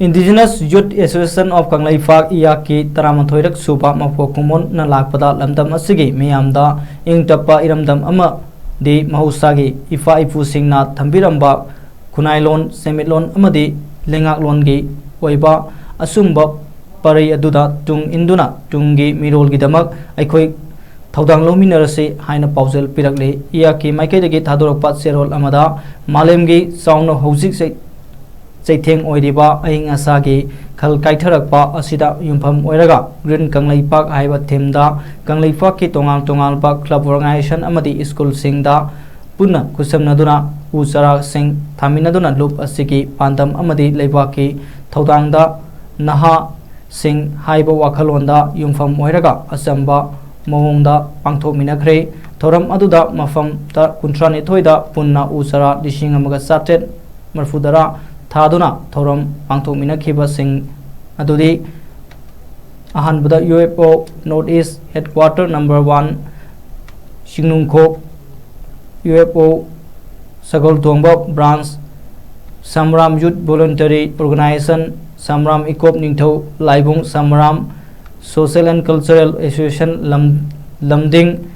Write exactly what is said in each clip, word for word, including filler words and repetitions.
Indigenous Youth Association of Kangleipak, ꯏꯌꯥꯛꯀꯤ ꯇꯔꯥꯃꯥꯊꯣꯏꯔꯛ ꯁꯨꯕ ꯃꯄꯣꯛ ꯀꯨꯝꯑꯣꯟꯅ ꯂꯥꯛꯄꯗ ꯂꯝꯗꯝ ꯑꯁꯤꯒꯤ ꯃꯤꯌꯥꯝꯗ ꯏꯪ ꯇꯞꯄ ꯏꯔꯝꯗꯝ ꯑꯃꯗꯤ ꯃꯍꯧꯁꯥꯒꯤ ꯏꯄꯥ ꯏꯄꯨꯁꯤꯡꯅ ꯊꯝꯕꯤꯔꯝꯕ ꯈꯨꯟꯅꯥꯏꯂꯣꯟ, ꯁꯦꯟꯃꯤꯠꯂꯣꯟ ꯑꯃꯗꯤ ꯂꯩꯉꯥꯛꯂꯣꯟꯒꯤ ꯑꯣꯏꯕ ꯑꯆꯨꯝꯕ ꯄꯔꯩ ꯑꯗꯨꯗ ꯇꯨꯡ ꯏꯟꯗꯨꯅ ꯇꯨꯡꯒꯤ ꯃꯤꯔꯣꯜꯒꯤꯗꯃꯛ ꯑꯩꯈꯣꯏ ꯊꯧꯗꯥꯡ ꯂꯧꯃꯤꯟꯅꯔꯁꯤ ꯍꯥꯏꯅ ꯄꯥꯎꯖꯦꯜ ꯄꯤꯔꯛꯂꯤ꯫ ꯏꯌꯥꯛꯀꯤ ꯃꯥꯏꯀꯩꯗꯒꯤ ꯊꯥꯗꯣꯔꯛꯄ ꯆꯦꯔꯣꯜ ꯑꯃꯗ ꯃꯥꯂꯦꯝꯒꯤ ꯆꯥꯎꯅ ꯍꯧꯖꯤꯛ ꯆꯩ-, ꯆꯩꯊꯦꯡ ꯑꯣꯏꯔꯤꯕ ꯑꯏꯪ ꯑꯁꯥꯒꯤ ꯈꯜ ꯀꯥꯏꯊꯔꯛꯄ ꯑꯁꯤꯗ ꯌꯨꯝꯐꯝ ꯑꯣꯏꯔꯒ Green Kangleipak ꯍꯥꯏꯕ theme ꯗ ꯀꯪꯂꯩꯄꯥꯛꯀꯤ ꯇꯣꯉꯥꯟ ꯇꯣꯉꯥꯟꯕ club, organization ꯑꯃꯗꯤ ꯁ꯭ꯀꯨꯜꯁꯤꯡꯗ ꯄꯨꯟꯅ ꯈꯨꯠꯁꯝꯅꯗꯨꯅ ꯎ ꯆꯥꯔꯥꯁꯤꯡ ꯊꯥꯃꯤꯟꯅꯗꯨꯅ ꯂꯨꯞ ꯑꯁꯤꯒꯤ ꯄꯥꯟꯗꯝ ꯑꯃꯗꯤ ꯂꯩꯕꯥꯛꯀꯤ ꯊꯧꯗꯥꯡꯗ ꯅꯍꯥꯁꯤꯡ ꯍꯥꯏꯕ ꯋꯥꯈꯜꯂꯣꯟꯗ ꯌꯨꯝꯐꯝ ꯑꯣꯏꯔꯒ ꯑꯆꯝꯕ ꯃꯑꯣꯡꯗ ꯄꯥꯡꯊꯣꯛꯃꯤꯟꯅꯈ꯭ꯔꯦ꯫ ꯊꯧꯔꯝ ꯑꯗꯨꯗ ꯃꯐꯝ ꯇ-, ꯀꯨꯟꯊ꯭ꯔꯥꯅꯤꯊꯣꯏꯗ ꯄꯨꯟꯅ ꯎ ꯆꯥꯔꯥ ꯂꯤꯁꯤꯡ ꯑꯃꯒ ꯆꯥꯇ꯭ꯔꯦꯠ ꯃꯔꯐꯨꯇꯔꯥ ꯊꯥꯗꯨꯅ ꯊꯧꯔꯝ ꯄꯥꯡꯊꯣꯛꯃꯤꯟꯅꯈꯤꯕꯁꯤꯡ ꯑꯗꯨꯗꯤ ꯑꯍꯥꯟꯕꯗ U F O North East Headquarter number one, ꯆꯤꯡꯅꯨꯡꯈꯣꯛ, U F O ꯁꯒꯣꯜ ꯇꯣꯡꯕ branch, ꯁꯝꯔꯥꯝ Youth Voluntary Organization, ꯁꯝꯔꯥꯝ Ikop ꯅꯤꯡꯊꯧ ꯂꯥꯏꯕꯨꯡ, ꯁꯝꯔꯥꯝ Social and Cultural Association, ꯂꯝ-, Lamding,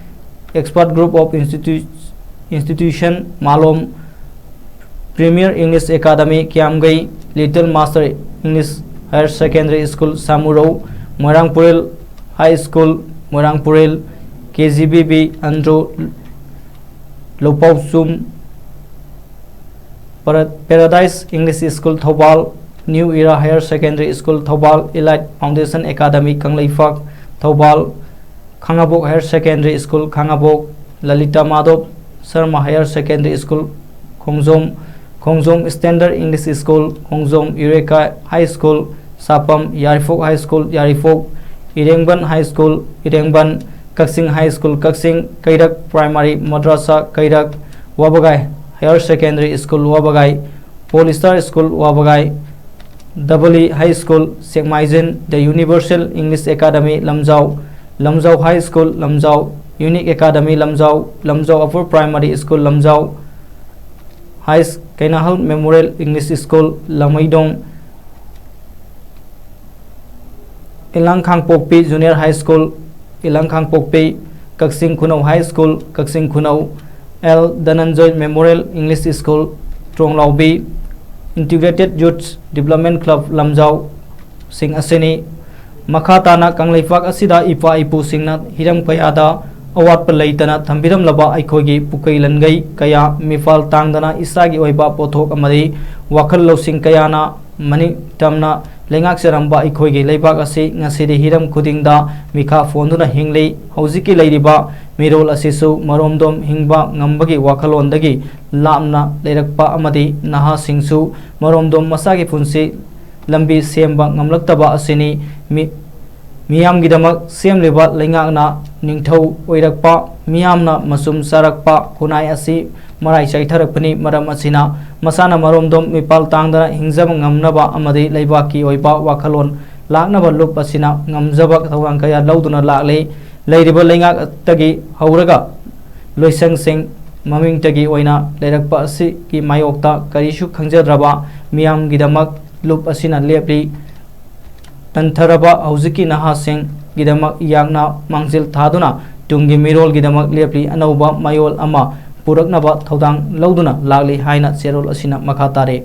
Expert Group of Institu-, Institution, Malom, Premier English Academy, Kiyamgei, Little Master English Higher Secondary School, Samurou, Moirangpurel High School, Moirangpurel, K G B B, Andro, Loupaochum, ꯄꯔ-, Paradise English School, Thoubal, New Era Higher Secondary School, Thoubal, Elite Foundation Academy, Kangleipak, Thoubal, Khangabok Higher Secondary School, Khangabok, Lalita Madhob Sharma Higher Secondary School, Khongjom, Khongjom Standard English School, Khongjom Eureka High School, Sapam, ꯌꯥꯏꯔꯤꯄꯣꯛ High School, ꯌꯥꯏꯔꯤꯄꯣꯛ, ꯏꯔꯦꯡꯕꯟ High School, ꯏꯔꯦꯡꯕꯟ, ꯀꯛꯆꯤꯡ High School, ꯀꯛꯆꯤꯡ, ꯀꯩꯔꯛ Primary Madrasa, ꯀꯩꯔꯛ, ꯋꯥꯕꯒꯥꯏ Higher Secondary School, ꯋꯥꯕꯒꯥꯏ, Poly Star School, ꯋꯥꯕꯒꯥꯏ, Double E High School, Sekmaijin, The Universal English Academy, Lamjao, Lamjao High School, Lamjao, Unique Academy, Lamjao, Lamjao Upper Primary School, Lamjao High, Keinahal Memorial English School, Lamaidong, Ilang Khangpokpi Junior High School, Ilang Khangpokpi, Kakching Khunou High School, Kakching Khunou, L Dhananjoy Memorial English School, Tronglaobi, Integrated Youth Development Club ꯂꯝꯖꯥꯎꯁꯤꯡ ꯑꯁꯤꯅꯤ꯫ ꯃꯈꯥ ꯇꯥꯅ ꯀꯪꯂꯩꯄꯥꯛ ꯑꯁꯤꯗ ꯏꯄꯥ ꯏꯄꯨꯁꯤꯡꯅ ꯍꯤꯔꯝ ꯀꯌꯥꯗ ꯑꯋꯥꯠꯄ ꯂꯩꯇꯅ ꯊꯝꯕꯤꯔꯝꯂꯕ ꯑꯩꯈꯣꯏꯒꯤ ꯄꯨꯀꯩ ꯂꯟꯒꯩ ꯀꯌꯥ ꯃꯤꯄꯥꯜ ꯇꯥꯡꯗꯅ ꯏꯁꯥꯒꯤ ꯑꯣꯏꯕ ꯄꯣꯠꯊꯣꯛ ꯑꯃꯗꯤ ꯋꯥꯈꯜ ꯂꯧꯁꯤꯡ ꯀꯌꯥꯅ ꯃꯅꯤꯡ ꯇꯝꯅ ꯂꯩꯉꯥꯛꯆꯔꯝꯕ ꯑꯩꯈꯣꯏꯒꯤ ꯂꯩꯕꯥꯛ ꯑꯁꯤ ꯉꯁꯤꯗꯤ ꯍꯤꯔꯝ ꯈꯨꯗꯤꯡꯗ ꯃꯤꯈꯥ ꯐꯣꯟꯗꯨꯅ ꯍꯤꯡꯂꯤ꯫ ꯍꯧꯖꯤꯛꯀꯤ ꯂꯩꯔꯤꯕ ꯃꯤꯔꯣꯜ ꯑꯁꯤꯁꯨ ꯃꯔꯣꯝꯗꯣꯝ ꯍꯤꯡꯕ ꯉꯝꯕꯒꯤ ꯋꯥꯈꯜꯂꯣꯟꯗꯒꯤ ꯂꯥꯞꯅ ꯂꯩꯔꯛꯄ ꯑꯃꯗꯤ ꯅꯍꯥꯁꯤꯡꯁꯨ ꯃꯔꯣꯝꯗꯣꯝ ꯃꯁꯥꯒꯤ ꯄꯨꯟꯁꯤ ꯂꯝꯕꯤ ꯁꯦꯝꯕ ꯉꯝꯂꯛꯇꯕ ꯑꯁꯤꯅꯤ꯫ ꯃꯤ-, ꯃꯤꯌꯥꯝꯒꯤꯗꯃꯛ ꯁꯦꯝꯂꯤꯕ ꯂꯩꯉꯥꯛꯅ ꯅꯤꯡꯊꯧ ꯑꯣꯏꯔꯛꯄ, ꯃꯤꯌꯥꯝꯅ ꯃꯆꯨꯝ ꯆꯥꯔꯛꯄ ꯈꯨꯟꯅꯥꯏ ꯑꯁꯤ ꯃꯔꯥꯏ ꯆꯥꯏꯊꯔꯛꯄꯅꯤ꯫ ꯃꯔꯝ ꯑꯁꯤꯅ ꯃꯁꯥꯅ ꯃꯔꯣꯝꯗꯣꯝ ꯃꯤꯄꯥꯜ ꯇꯥꯡꯗꯅ ꯍꯤꯡꯖꯕ ꯉꯝꯅꯕ ꯑꯃꯗꯤ ꯂꯩꯕꯥꯛꯀꯤ ꯑꯣꯏꯕ ꯋꯥꯈꯜꯂꯣꯟ ꯂꯥꯛꯅꯕ ꯂꯨꯞ ꯑꯁꯤꯅ ꯉꯝꯖꯕ ꯊꯧꯗꯥꯡ ꯀꯌꯥ ꯂꯧꯗꯨꯅ ꯂꯥꯛꯂꯤ꯫ ꯂꯩꯔꯤꯕ ꯂꯩꯉꯥꯛꯇꯒꯤ ꯍꯧꯔꯒ ꯂꯣꯏꯁꯪꯁꯤꯡ ꯃꯃꯤꯡꯇꯒꯤ ꯑꯣꯏꯅ ꯂꯩꯔꯛꯄ ꯑꯁꯤꯒꯤ ꯃꯥꯌꯣꯛꯇ ꯀꯔꯤꯁꯨ ꯈꯪꯖꯗ꯭ꯔꯕ ꯃꯤꯌꯥꯝꯒꯤꯗꯃꯛ ꯂꯨꯞ ꯑꯁꯤꯅ ꯂꯦꯞꯂꯤ꯫ ꯇꯟꯊꯔꯕ ꯍꯧꯖꯤꯛꯀꯤ ꯅꯍꯥꯁꯤꯡꯒꯤꯗꯃꯛ ꯌꯥꯝꯅ ꯃꯥꯡꯖꯤꯜ ꯊꯥꯗꯨꯅ ꯇꯨꯡꯒꯤ ꯃꯤꯔꯣꯜꯒꯤꯗꯃꯛ ꯂꯦꯞꯂꯤ꯫ ꯑꯅꯧꯕ ꯃꯌꯣꯜ ꯑꯃ ꯄꯨꯔꯛꯅꯕ ꯊꯧꯗꯥꯡ ꯂꯧꯗꯨꯅ ꯂꯥꯛꯂꯤ ꯍꯥꯏꯅ ꯆꯦꯔꯣꯜ ꯑꯁꯤꯅ ꯃꯈꯥ ꯇꯥꯔꯦ꯫